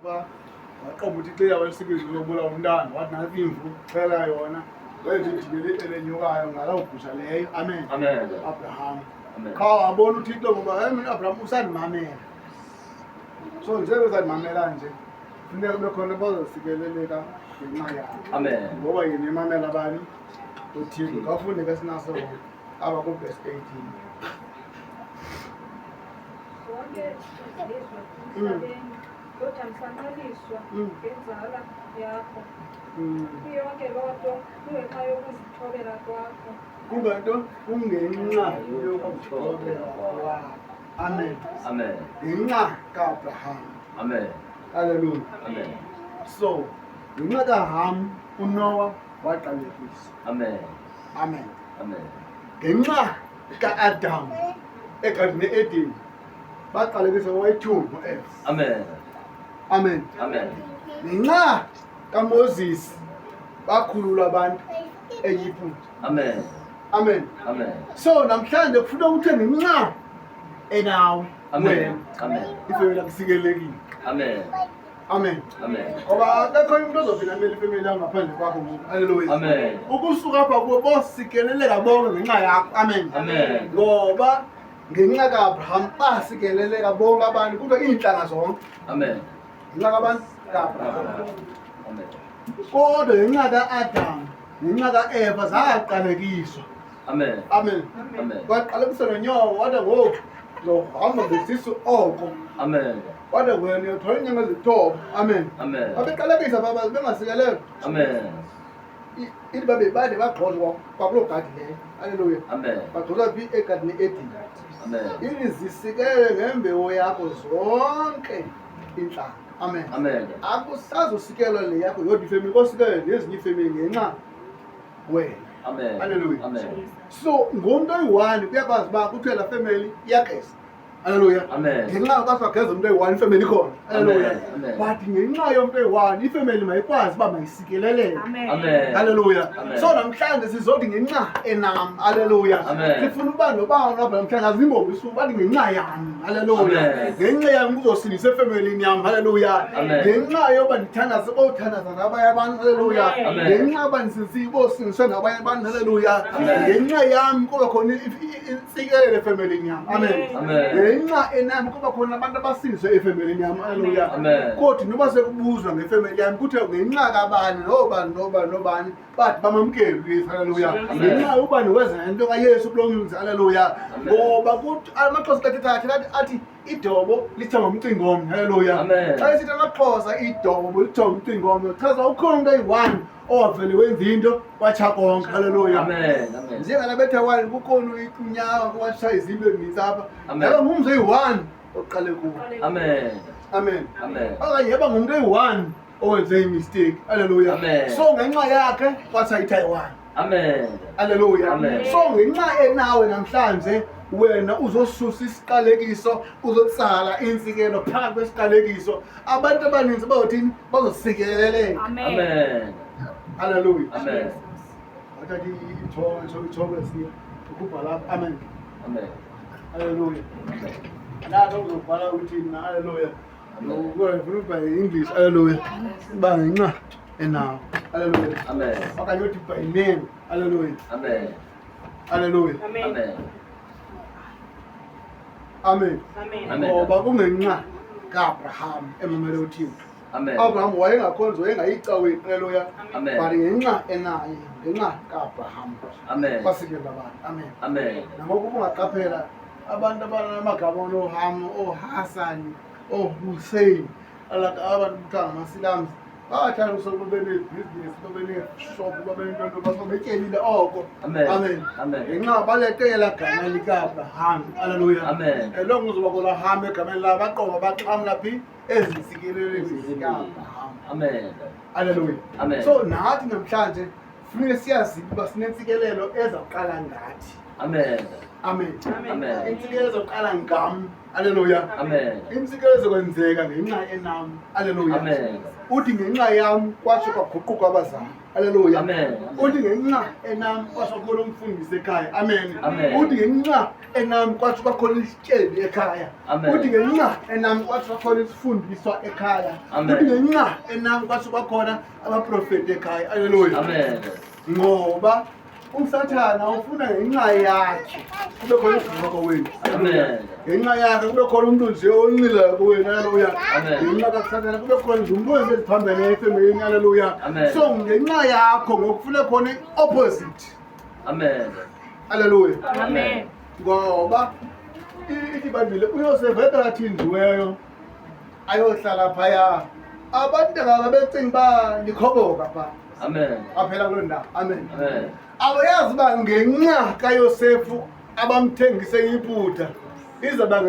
Uba waqomba uthi xa wayesikizi uzobulawa umntana wathi nantsi imvu xhela yona wenza idini elenyukayo ngaloo gusha leyo. Amen. Amen. Abraham. Amen. Qha wabona uThixo ngoba hey mina Abraham usandimamela. So njengoba usandimamela nje funeka kube khona bazosikeleleka ngenxa yakhe. Amen. Ngoba yena emamela bani? UThixo. Kafunde ke sinaso aba ku-verse 18. Zonke izizwe emhlabeni zothamsanqeliswa ngenzala yakho. Iyonke loo nto kungenxa yokuzithobela kwakho. Kungento kungenxa yokuzithobela kwakho. Amen. Amen. Ngenxa kaAbraham. Amen. Hallelujah. Amen. So, ngenxa kaHam uNoah waqalekiswa. Amen. Amen. Amen. Ngenxa ka-Adam egadini e-Eden baqalekisa wayithumbu Eva. Amen. Amen. Amen. Ngenxa kaMoses bakhulula abantu eYiputa. Amen. Amen. Amen. So namhlanje kufuna ukuthi ngenxa enawe Amen. wena Amen. ifemeli akusikelekile. Amen. Amen. Amen. Ngoba akekho umuntu ozophinda amele ifemeli yakho ngaphandle kwakho ngoku. Haleluya. Amen. Ukusuka apha kubo bosikeleleka bonke ngenxa yakho. Amen. Amen. Ngoba ngenxa kaAbraham basikeleleka bonke abantu kuthiwa iintlanga zonke. Amen. Ngenxa kabantu kaAbraham. Amen. Kodwa ngenxa kaAdam ngenxa kaEva zaqalekiswa. Amen. Amen. Amen. Kwaqalekiswa nonyoka wathi ngoku uzohamba ngesisu oko. Amen. Wathi wena uyothola iinyanga ezithoba. Amen. Amen. Babeqalekisa baba bengasikelelwa. Amen. Ithi babe bade bagxozwa kwakuloo gadi leyo. Haleluya. Amen. Bagxozwa phi egadini e-Edeni. Amen. Ithi zisikele ngembewu yakho zonke iintlanga. Amen. Amen. Akusazosikelwa le yakho yodwa ifemeli, kosikelwe nezinye iifemeli ngenxa wena. Amen. Hallelujah. Amen. So ngumntu oyi-one kuyakwazi uba kuthiwe laa femeli iyageza. Haleluya. Amen. Ngenxa yoba bageza umntu oyi-one ifemeli ikhona. Haleluya. Amen. Amen. But ngenxa yomntu oyi-one ifemeli mayikwazi uba mayisikeleleke. Amen. Haleluya. Amen. So namhlanje sizothi ngenxa enam. Haleluya. Amen. Sifuna uba nobawo apha namhlanje azimbombi isuku bathi ngenxa yam. Haleluya. Amen. Ngenxa yam kuzosindisa efemelini yam. Haleluya. Amen. Ngenxa yoba ndithandaze bothandaza nabanye abantu. Haleluya. Amen. Ngenxa yoba ndisisiwe bosindiswe nabanye abantu. Haleluya. Amen. Ngenxa yam kuba khona intsikelelo efemelini yam. Amen. Amen. Ngenxa enam kuba khona abantu abasindiswe efemelini yam. Haleluya. Amen. Kodwa noba sekubuzwa ngefemeli yam kuthiwe ngenxa kabani nobani nobani nobani bathi bamamkele uYesu. Haleluya. Amen. Ngenxa yobani weza nento kaYesu kulo mzi. Haleluya. Amen. Ngoba kuthi amaXhosa kathetha athi athi idobo lithiwa ngomcingo omnye. Haleluya. Amen. Xa esithi amaXhosa idobo lithiwa ngomcingo omnye, chaza ukhona umntu oyi-one owavele wenza into watsha konke. Haleluya. Amen. Amen. Njengala betha one kukhona unyaka kwatsha izinto ezininzi apha. Amen. Yaba ngumzi oyi-one oqale kuwo. Amen. Amen. Amen. Okanye yaba ngumntu oyi-one owenze imistake. Haleluya. Amen. So ngenxa yakhe kwathiwa iTaiwan. Amen. Haleluya. Amen. So ngenxa enawe namhlanje wena uzosusa isiqalekiso, uzotsala insikelo phakathi kwesiqalekiso. Abantu abaninzi bayothini? Bazosikeleleka. Amen. Amen. Haleluya. Amen. Wathatha ithongo esiya ukubhala apha. Amen. Amen. Haleluya. Nathi uzobhala uthini na haleluya. Amen. Ufuna ubhala English. Haleluya. Uba ngenxa enawo. Haleluya. Amen. Okanye uthi by name. Haleluya. Amen. Haleluya. Amen. Amen. Amen. Amen. Amen. Ngoba kungenxa kaAbraham emamele uThixo. Amen. Abraham wayengakhonzi wayengayicaweni. Haleluya. Amen. But ngenxa enaye, ngenxa kaAbraham. Amen. Kwasikelwa abantu. Amen. Amen. Nangoku ungaqaphela abantu abanamagama ooHam, ooHassan, ooHussein, alaka abantu kuthiwa ngamaSilamsi bayathanda usoloko benebhizinesi, babe neeshophu, babe nento basoloko betyebile oko. Amen. Amen. Amen. Ngenxa balete elaa gama likaAbraham. Haleluya. Amen. Elongo uzoba kolaa Ham egameni labo baqoba baxhamla phi ezintsikelelweni zikaAbraham. Amen. Haleluya. Amen. So nathi namhlanje funeke siyazi uba sinentsikelelo ezawuqala ngathi. Amen. Amen. Amen. Intsikelelo izoqala ngam. Haleluya. Amen. Intsikelelo izokwenzeka ngenxa enam. Haleluya. Amen. Uthi ngenxa yam kwatsho kwaguquka abazali. Haleluya. Amen. Uthi ngenxa enam kwatsho kwakhona umfundisi ekhaya. Amen. Amen. Uthi ngenxa enam kwatsho kwakhona isityebi ekhaya. Amen. Uthi ngenxa enam kwatsho kwakhona isifundiswa ekhaya. Amen. Uthi ngenxa enam kwatsho kwakhona abaprofeti ekhaya. Haleluya. Amen. Ngoba usathana ufuna ngenxa yakhe kube khona isidima kowenu. Amen. Ngenxa yakhe kube khona umntu nje onxilayo kowenu. Haleluya. Amen. Ngenxa kasathana kube khona nje umntu ozeziphambene efemelini. Haleluya. Amen. So ngenxa yakho ngokufuna khona i-opposite. Amen. Haleluya. Amen. Ngoba ithi ibhayibhile uYosefu ekathinjiweyo ayohlala phaya, abantu babecinga uba likhoboka phaa. Amen. Aphela kuloo ndawo. Amen. Amen. Abayazi uba ngenxa kaYosefu abamthengise iPutha izawuba